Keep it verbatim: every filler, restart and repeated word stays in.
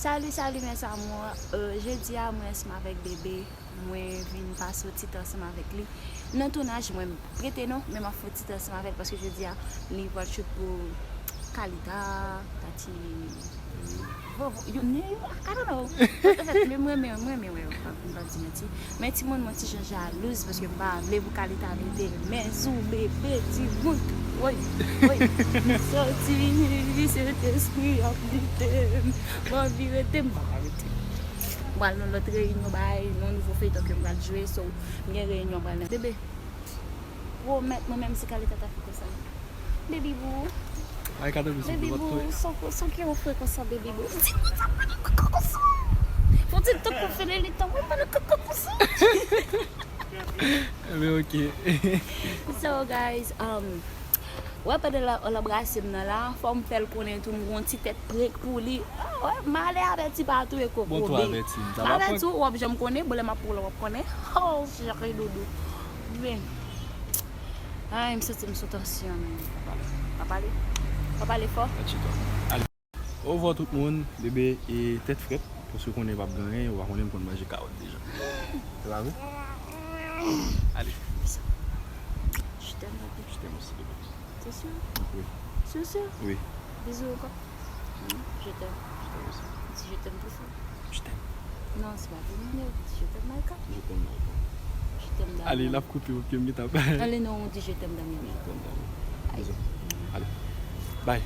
Salut, salut mes amours. Euh, jodi a mwen ansanm avèk bebe. Mwen vin pase yon ti tan ansanm avèk li. Nan tounaj, mwen prete non, men m ap fè yon ti tan ansanm avè l paske jodi a li pral shoot pou Kalita, Tati, Vovo, you, you, I don't know. But an fèt, men mwen renmen, mwen renmen wè yo, m p ap di manti. Men timoun mwen ti jan jalouz paske m pa vle pou Kalita rete men sou bebe timoun. Woy, woy. M soti vini, Sentespri ap lite m. M anvi rete, m pa ka rete. M pral nan lòt reyinyon, bay, nan nouvo feyton ke m pral jwe, so m gen reyinyon m pral nan. Bebe, pwomèt mwen menm si Kalita ta fè konsa. Baby boo. Ay, ka tankou sou Baby boo, sa, sa ki ou fè konsa, baby boo? Di konsa, pa nan koko konsa. Fò di tankou fè lè li tan, mwen pa nan koko konsa. Ebyen, ok. So, guys, um, wè, pandan l ap, l ap brase m nan la, fò m fè l konnen tou, m gon ti tèt prank pou li. Ah, wè, m ale avèti pa tou e kokobe. Bon, tou avèti m. M avèti w, w ap janm konnen, bon, lè m ap pou w la, w ap konnen. Oh, cheri doudou. Men, ay, m santi m sou tansyon, men. Pa pale. Pa pale. Pa pale fò. Mèsi, twa. Ale. Ovwa tout moun, bebe, e tèt frèt, paske konnen p ap gen anyen, ou pa konnen m konn manje kawòt deja. Se pa vre? Ale. Je t'aime, papi. Je t'aime aussi, bebe. C'est sûr? Oui. Sûr, sûr? Oui. Bisous encore. Je t'aime. Je t'aime aussi. Dis je t'aime plus fort. Je t'aime. Non, c'est pas pour nous. Dis je t'aime, Maïka. Je t'aime, Maïka. Je t'aime d'amour. Ale, l ap koupe, ok, m gentan. Ale, non, on dit je t'aime d'amour. Je t'aime d'amour. Aïe. Bisous. Ale. Bye.